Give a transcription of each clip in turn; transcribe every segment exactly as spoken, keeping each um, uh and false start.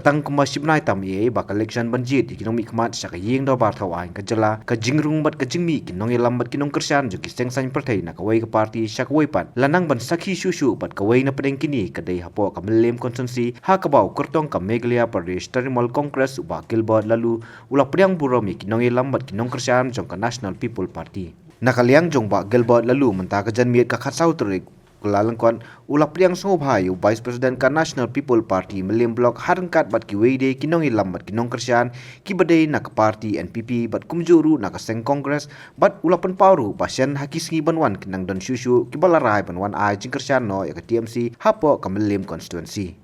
Tang kumba shi bnai tam ïa ba ka election ban jied ïa ki nongmihkhmat sha ka ïing dorbar thaw aiñ ka jylla, ka jingrung bad ka jingmih ki nongïalam bad ki nongkyrshan jong ki seng saiñ pyrthei na kawei ka party sha kawei pat la nang ban sakhi shuh shuh bad kawei na pdeng kine ka dei hapoh ka Mylliem constituency ha kaba u kyrtong ka Meghalaya Pradesh Trinamool Congress u Bah Gilbert Laloo u la pdiang burom ïa ki nongïalam bad ki nongkyrshan jong ka National People Party. Na ka liang jong Bah Gilbert Laloo mynta ka janmiet ka khatsaw tarik Kyllalyngkot u la pdiang sngewbha ïa u Vice President ka National People Party Mylliem Block ha ryngkat bad kiwei de ki nongïalam bad ki nongkyrshan kiba dei na ka party N P P bad kumjuh ruh na ka seng Congress bad u la pynpaw ruh ba shen ha ki sngi ban wan kin nang don shuh shuh kiba la rai ban wan ai jingkyrshan noh ïa ka T M C hapoh ka Mylliem constituency.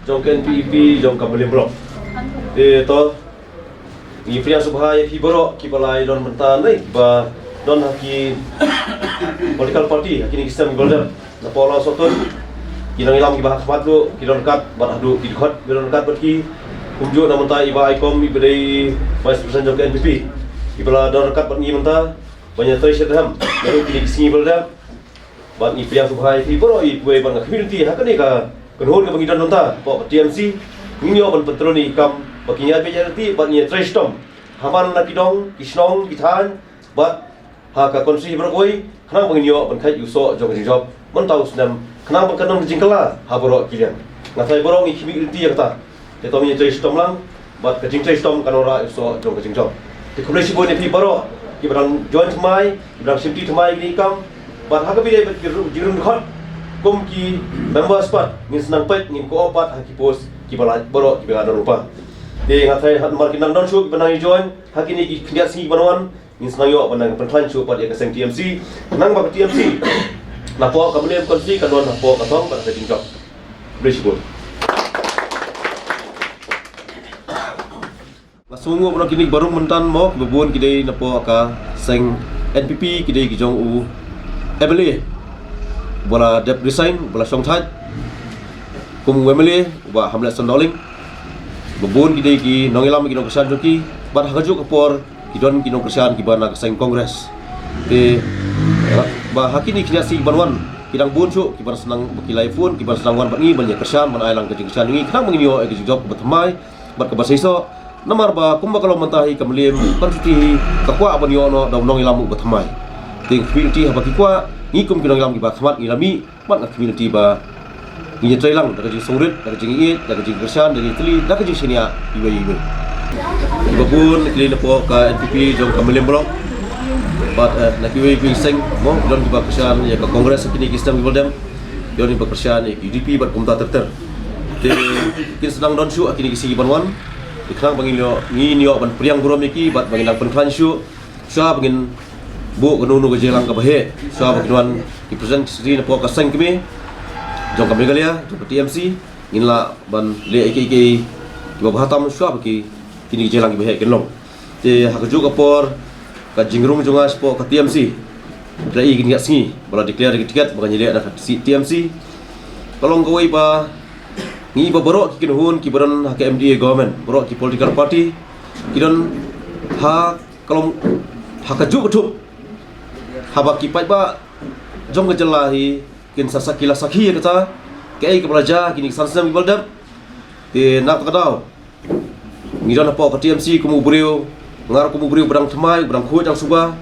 Jong ka N P P jong ka Mylliem Block. Te to ngi pdiang sngewbha ïa phi baroh kiba la ïadon mynta ne kiba don ha ki political party ha kine ki snem kiba la dep. Napoh la sotun ki nongïalam kiba ha khmat ruh ki don ryngkat bad haduh ki dkhot ki don ryngkat bad ki kumjuh na mynta i Bah Aikom iba dei Vice President jong ka N P P iba la don ryngkat bad ngi mynta ban ïatrei shitrhem naduh kine ki sngi ba la dep. Bad ngi pdiang sngewbha ïa phi baroh iwei bad nga khmih lynti ha kane ka kynhun kaba ngi don mynta hapoh ka T M C. Ngin ïoh ban pyntrei ïa ki kam ba kin ïa peit ïa lynti bad ngi ïatrei shitom ha man la ki dong ki shnong ki thaiñ bad ha ka constituency baroh kawei khnang ba ngin ïoh ban khait ïa u soh jong ka jingjop mynta u snem khnang ba kan don ka jingkylla ha baroh ki liang. Nga tharai baroh ngi khmih lynti ïa kata. Te to ngin ïatrei shitom lang bad ka jingtrei shitom kan wanrah ïa u soh jong ka jingjop. Te khublei shibun ïa phi baroh kiba dang join thymmai kiba dang shim lynti thymmai ïa kine ki kam bad ha kaba ïadei bad ki jingrung dkhot kum ki members pat ngin sa nang peit ngin koh pat ha ki post kiba la baroh kiba la don lypa. Te nga tharai ha namar kin nang don shuh kiba nang ïa join ha kine ki khyndiat sngi kiban wan. Ngin sa nang ïoh ban nang pynkhlaiñ shuh pat ïa ka seng T M C. Khnang ba ka T M C napoh ka Mylliem constituency kan don hapoh ka thong bad ka jingjop. Khublei shibun. Nga sngewnguh ba na kine ki barum mynta mo kiba bun ki dei napoh ka seng N P P ki dei ki jong u M L A ba la dep resign ba la shong thait kum u M L A u Bah Hamletson Dohling. Ba bun ki dei ki nongïalam ki nongkyrshan jong ki bad ha kajuh ka por ki don ki nongkyrshan kiba na ka seng Congress. Te ba ha kine ki khyndiat sngi kiban wan ki dang bun shuh kiban sa nang ba ki la ïa phone kiban sa nang wan bad ngi ban ïa kyrshan ban ai lang ka jingkyrshan ngi khnang ba ngin ïoh ïa ka jingjop kaba thymmai bad kaba seisoh. Namar ba kumba ka long mynta hi ka Mylliem constituency hi ka kwah ban ïoh noh da u nongïalam uba thymmai. Te nga khmih lynti haba ki kwah ngi kum ki nongïalam kiba khmat ngi la mih. Bad nga khmih lynti ba ngin ïatrei lang da ka jingsngewrit da ka jingïeit da ka jingkyrshan da ka jingtylli da ka jingshaniah iwei iwei. Kiba bun ki dei napoh ka N P P jong ka Mylliem Block bad eh, na kiwei kiwei ki seng mo ki don kiba kyrshan ïa ka Congress ha kine ki snem kiba la dep. Ki don kiba kyrshan ïa ka U D P bad kumta ter ter. Te kin sa nang don shuh ha kine ki sngi kiban wan. Te khnang ba ngin ïoh ngin ïoh ban pdiang burom ïa ki bad ba ngin nang pynkhlaiñ shuh. Shuwa ba ngin buh kano kano ka jingïalang kaba heh shuwa ba kin wan ki president secretary napoh ka seng kmie jong ka Meghalaya jong ka T M C. Ngin lah ban leh ïa kiei kiei kiba bha tam shuwa ba ki kine ki jingïalang kiba heh kin long. Te ha kajuh ka por ka jingrung jong nga shapoh ka T M C. Ka la i kine ki sngi ba la declare ïa ka ticket ba ngan ïaleh na ka T M C. Ka long kawei ba ngi ba baroh ki kynhun kiba don ha ka M D A government baroh ki political party ki don ha ka long ha kajuh ka thup haba ki paidbah jong ka jylla hi kin sa sakhi la sakhi ïa kata kaei kaba la jia kine ki san snem kiba la dep. Te na kata ka daw ngi don hapoh ka T M C kum u briew nga ruh kum u briew ba dang thymmai ba dang khuid dang suba.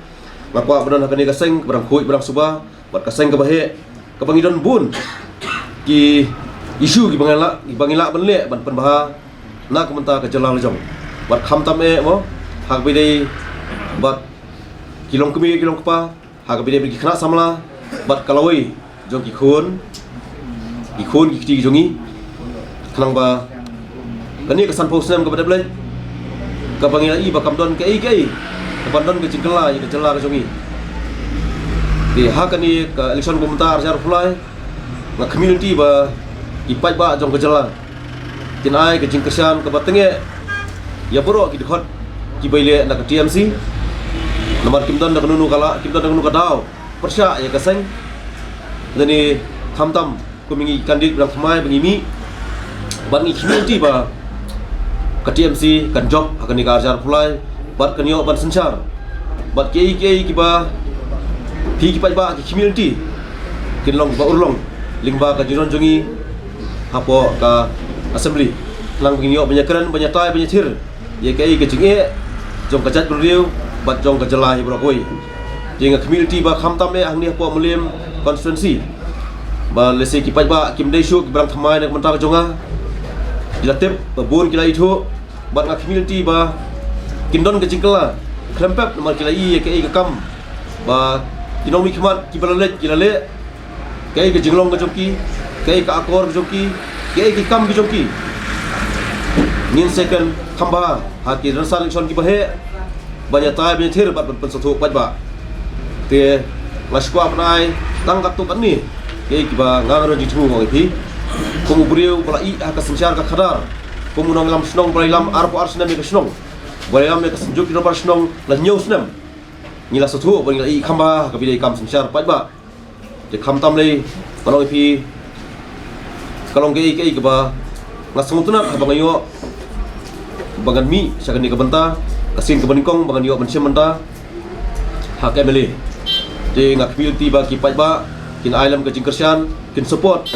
Nga kwah ba don ha kane ka seng ba dang khuid ba dang suba. Bad ka seng kaba heh kaba ngi don bun ki issue kiba ngi lah kiba ngi lah ban leh ban pynbha na ka bynta ka jylla la jong. Bad khamtam eh mo ha kaba ïadei bad ki longkmie ki longkpa ha kaba ïadei bad ki khynnah samla bad ka lawei jong ki khun ki khun ki kti ki jong ngi. Khnang ba kane ka sanphew snem kaba dep leit kaba ngi la i ba kam don kaei kaei kaban don ka jingkylla ïa ka jylla ka jong ngi. Te ha kane ka election ba mynta ar hajar arphew lai, nga khmih lynti ba ki paidbah jong ka jylla kin ai ka jingkyrshan kaba tyngeh ïa baroh ki dkhot kiba ïaleh na ka T M C. Namar kim don da kano kano ka la, kim don da kano kano ka daw pyrshah ïa ka seng. Lane khamtam kum ngi candidate ba dang thymmai ba ngi mih, bad ngi khmih lynti ba ka T M C kan jop ha kane ka ar hajar arphew lai bad kan ïoh ban synshar. Bad kiei kiei kiba phi ki paidbah ki khmih lynti kin long kiba urlong lyngba ka jingdon jong ngi hapoh ka assembly, khnang ba ngin ïoh ban ïakren, ban ïatai, ban ïathir ïa kaei ka jingeh jong ka jaitbynriew bad jong ka jylla hi baroh kawei. Te nga khmih lynti ba khamtam eh hangne hapoh Mylliem constituency, ba lehse ki paidbah kim dei shuh kiba dang thymmai na ka bynta ka jong nga. Ki la tip, ba bun ki la ithuh, bad nga khmih lynti ba kin don ka jingkylla khlem pep namar ki la ïohi ïa kaei ka kam ba ki nongmihkhmat kiba la leit ki la leh, kaei ka jinglong ka jong ki, kaei ka akor ka jong ki, kaei ki kam ki jong ki. Ngin sa kren kham bha ha ki rynsan election kiba heh, ban ïatai ban ïathir bad ban pynsngewthuh paidbah. Te nga shu kwah ban ai tang katto katne kaei kiba nga nga don jingthmu ong ïa phi. Kum u briew ba la ïeh ha ka synshar ka khadar, kum u nongïalam shnong ba la ïalam arphew ar snem ïa ka shnong, ba la ïalam ïa ka seng juk ki dorbar shnong la hynñiew snem, ngi la sngewthuh ba ngi la ïeh kham bha ha kaba ïadei kam synshar paidbah. Te khamtam lei, ngan ong ïa phi, ka long kaei kaei kaba nga sngewtynnat haba nga ïoh ba ngan mih sha kane ka bynta, ka sien kaba nyngkong ba ngan ïoh ban shim bynta ha ka M L A. Te nga khmih lynti ba ki paidbah kin ai lem ka jingkyrshan, kin support,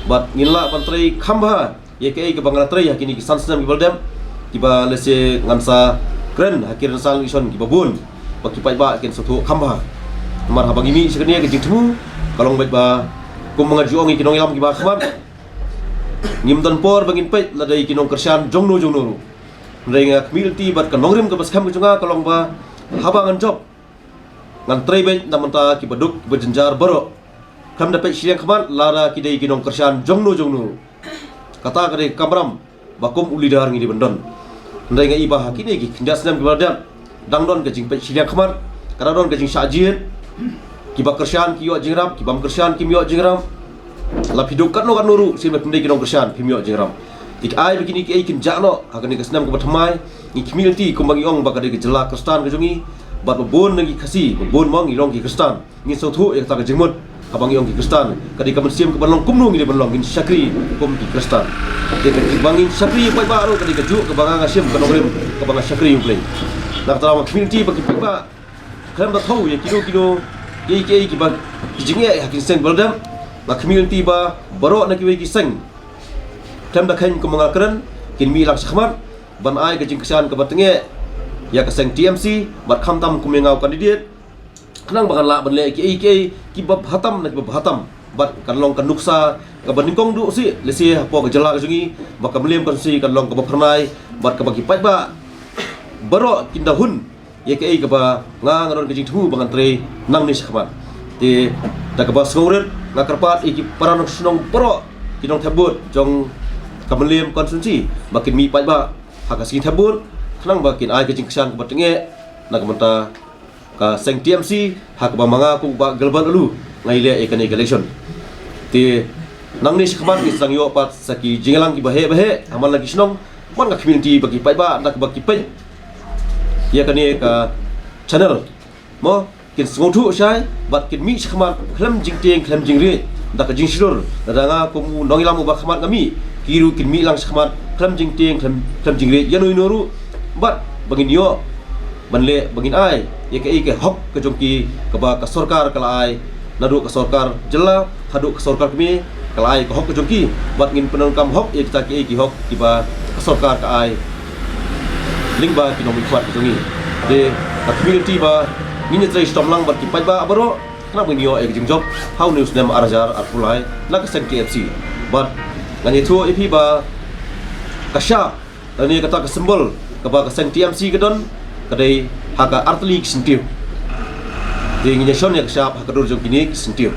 bad ngin lah ban trei kham bha ïa kaei kaba nga la trei ha kine ki san snem kiba la dep, kiba lehse ngan sa kren ha ki rynsan election kiba bun, ba ki paidbah kin sngewthuh kham bha. Namar haba ngi mih sha kane ka jingthmu ka long beit ba, kum ba nga ju ong ïa ki nongïalam kiba ha khmat, ngim don por ba ngin peit lada ki nongkyrshan jongno jongno ruh. Hynrei nga khmih lynti bad ka nongrim kaba skhem ka jong nga ka long ba, haba ngan jop, ngan trei beit na ka bynta kiba duk kiba jynjar baroh, khlem da peit shiliang khmat lada ki dei ki nongkyrshan jongno jongno ruh. Kata ka dei ka kamram ba kum u leader ngi dei ban don. Hynrei nga i ba ha kine ki khyndiat snem kiba la dep, dang don ka jingpeit shiliang khmat, ka dang don ka jingshah jied. Kiba kyrshan ki ïoh jingïarap, ki bym kyrshan kim ïoh jingïarap. La phi duk katno katno ruh, sien ba phim dei ki nongkyrshan phim ïoh jingïarap. Te ai ba kine kiei kin jah noh ha kane ka snem kaba thymmai. Ngi khmih lynti kumba ngi ong ba ka dei ka jylla Khristan ka jong ngi, bad ba bun na ngi Khasi, ba bun mo ngi long ki Khristan. Ngin sngewthuh ïa kata ka jingmut, haba ngi ong ki Khristan, ka dei ka mynsiem kaba long kumno ngi dei ban long, ngin shakri kum ki Khristan. Te kaba ngin shakri ïa u paidbah ruh ka dei kajuh kaba nga nga shim ka nongrim kaba nga shakri ïa U Blei. Na kata nga khmih lynti ba ki paidbah khlem da thew ïa kino kino kiei kiei kiba ki jingeh ha ki seng ba la dep, nga khmih lynti ba baroh na kiwei ki seng, khlem da kheiñ kumba nga la kren, kin mih lang shakhmat ban ai ka jingkyrshan kaba tyngeh ïa ka seng T M C, bad khamtam kum ïa nga u candidate, khnang ba ngan lah ban leh kiei kiei kiba bha tam na kiba bha tam, bad kan long ka nuksa kaba nyngkong duh sih lehse hapoh ka jylla ka jong ngi, ba ka Mylliem constituency kan long kaba phyrnai, bad kaba ki paidbah baroh kin da hun ïa kaei kaba nga nga don ka jingthmu ba ngan trei nangne shakhmat. Te da kaba sngewrit nga kyrpad ïa ki para nongshnong baroh, ki nongthep vote jong ka Mylliem constituency, ba kin mih paidbah ha ka sngi thep vote, khnang ba kin ai ka jingkyrshan kaba tyngeh na ka bynta ka seng T M C, ha kaba ma nga kum u Bah Gilbert Laloo nga ïaleh ïa kane ka election. Te nangne shakhmat ngi sa ïoh pat sa ki jingïalang kiba heh ba heh ha man la ki shnong, bad nga khmih lynti ba ki paidbah na kaba ki peit ïa kane ka channel, mo, kin sngewthuh shai bad kin mih shakhmat khlem jingtieng khlem jingriej da ka jingshlur. Lada nga kum u nongïalam uba khmat nga mih, ki ruh kin mih lang shakhmat khlem jingtieng khlem, khlem jingriej ïano ïano ruh, bad ba ngin ïoh ban leh, ba ngin ai ïa kaei ka hok ka jong ki kaba ka sorkar ka la ai, naduh ka sorkar jylla haduh ka sorkar kmie, ka la ai ka hok ka jong ki, bad ngin pyndonkam hok ïa kita kiei ki hok kiba ka sorkar ka ai lyngba ki nongmihkhmat ka jong ngi. Te nga khmih lynti ba ngin ïatrei shitom lang bad ki paidbah baroh, khnang ba ngin ïoh ïa ka jingjop ha une u snem ar hajar arphew lai na ka seng T M C. Bad ngan ïathuh ïa phi ba ka shap lane kata ka symbol kaba ka seng T M C ka don, ka dei ha ka artylli ki syntiew. Te ngin ïashon ïa ka shap ha ka dur jong kine ki syntiew.